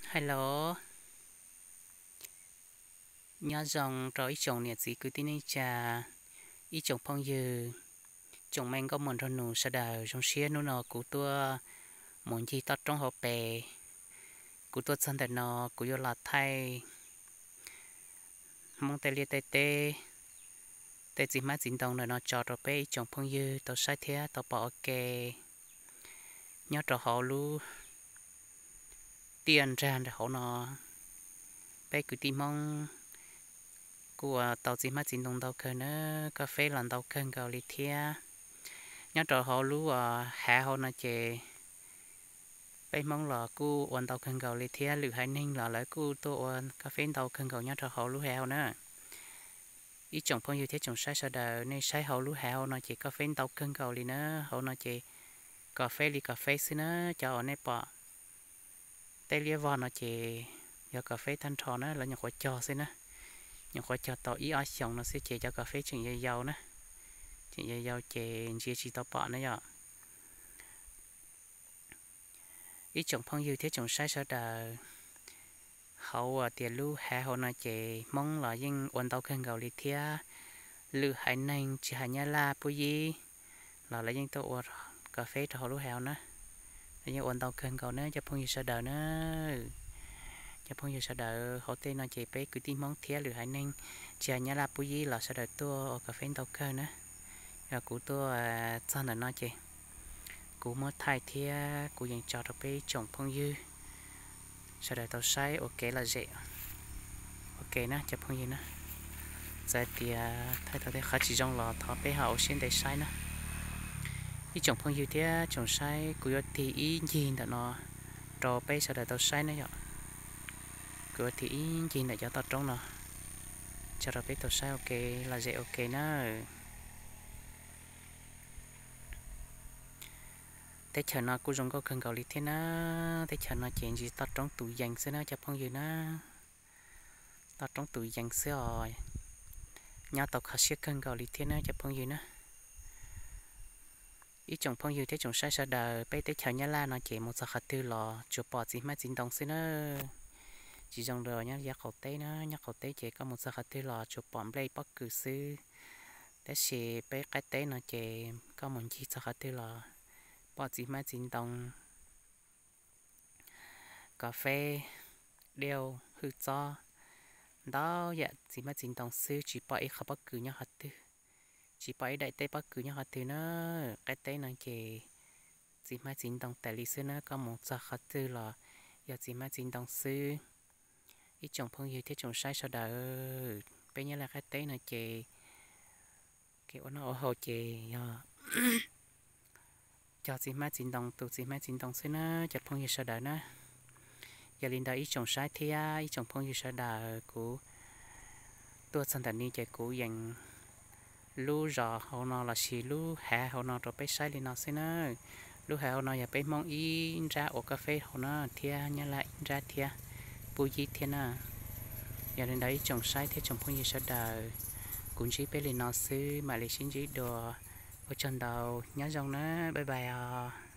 Hello, nyob zoo rau ib tsoom niam txiv kwv tij neej tsa, ib tsoom phooj ywg, tsoom me nkauj muam nraug nus sawv daws. Zoo siab hnub no kuv tuaj mus ncig toj roob hauv pes. Kuv tuaj txog ntawm no kuv yuav los thaij Hmoob tej liaj tej teb, tej txiv hmab txiv ntoo ntawm no tso rau peb ib tsoom phooj ywg tau saib thiab tau pom ua ke. Nyob rau hauv lub tiaj nrag nram hauv no, peb kwv tij Hmoob kuj ua tau txiv hmab txiv ntoo ntau kawg na, koj feb los ntau kawg nkaus li thiab. Nyob rau hauv lub hav hauv no ces peb Hmoob los kuj ua ntau kawg nkaus li thiab, lwm haiv neeg los lawv kuj tuaj ua koj feb ntau kawg nkaus nyob rau hauv lub hav hauv na. Ib tsoom phooj ywg thiab tsoom saib sawv daws, nej saib hauv lub hav hauv no ces koj feb ntau kawg nkaus li na. Hauv no ces koj feb li koj feb xwb na. Cov uas nej pom tej liab vog no ces yog koj feb tag nrho na, lawv nyuam qhuav cog xwb na. Nyuam qhuav cog tau ib ob xyoos no xwb ces cov koj feb tseem yau yau na, tseem yau yau ces ntsia tsis tau pom na yom. Ib tsoom phooj ywg thiab tsoom saib sawv daws, hauv uas tias lub hav hauv no ces Hmoob los yeej ua ntau kawg nkaus li thiab. Lwm haiv neeg tsis hais Nyab Laj Pub Yib los lawv yeej tuaj ua koj feb rau hauv lub hav hauv na. Lawv yeej ua ntau kawg nkaus na cov phooj ywg sawv daws na. Cov phooj ywg sawv daws, hauv tej no ces peb kwv tij Hmoob thiab lwm haiv neeg tsis hais Nyab Laj Pub Yib los sawv daws tuaj ua koj feb ntau kawg na. Yog kuv tuaj txog ntawm no ces kuv muab thaij thiab kuv yeej tso rau peb ib tsoom phooj ywg sawv daws tau saib ua kev lom zem ua ke na cov phooj ywg na. Txawm tias thaij tau tej qhov tsis zoo los thov peb ho ua siab ntev saib na. Ib tsoom phooj ywg thiab tsoom saib, kuv yuav tig ib ncig ntawm no rau peb sawv daws tau saib na yom. Kuv yuav tig ib ncig ntawm cov toj roob no tso rau peb tau saib ua ke lom zem ua ke na. Teb chaws no kuj zoo nkauj kawg nkaus li thiab na. Teb chaws no ces ntsis toj roob tus yees xwb na cov phooj ywg na. Toj roob tus yees xwb os, nyob tau kho siab kawg nkaus li thiab na cov phooj ywg na. Ib tsoom phooj ywg thiab tsoom saib sawv daws, peb teb chaws Nyab Laj no ces mus txog qhov twg los tsuas pom txiv hmab txiv ntoo xwb na. Tsis zoo li nyob yav qaum teb na, nyob qaum teb ces koj mus txog qhov twg los tsuas pom nplej pob kws xwb. Tab sis peb qaib teb no ces koj mus ncig txog qhov twg los pom txiv hmab txiv ntoo, koj feb, diauj, hwj txob, ntau yam txiv hmab txiv ntoo xwb, tsis pom ib qho pob kws nyob qhov twg, tsis pom ib daim teb pob kws nyob qhov twg na. Qaib teb no ces txiv hmab txiv ntoo tas li xwb na, koj mus txog qhov twg los yog txiv hmab txiv ntoo xwb. Ib tsoom phooj ywg thiab tsoom saib sawv daws, peb Nyab Laj qaib teb no ces kev ua noj ua haus ces yog cog txiv hmab txiv ntoo, tu txiv hmab txiv ntoo xwb na cov phooj ywg sawv daws na. Yog li ntawd ib tsoom saib thiab ib tsoom phooj ywg sawv daws, kuv tuaj txog ntawm no ces kuv yees lub zos hauv no lossis lub hav hauv no rau peb saib li no xwb na. Lub hav hauv no yog peb Hmoob ib nrab ua koj feb hauv no thiab Nyab Laj ib nrab thiab, Pub Yib thiab na. Yog li ntawd ib tsoom saib thiab tsoom phooj ywg sawv daws, kuv ntsib peb li no xwb, mam li sib ntsib dua. Ua tsaug ntau, nyob zoo na, bye bye os.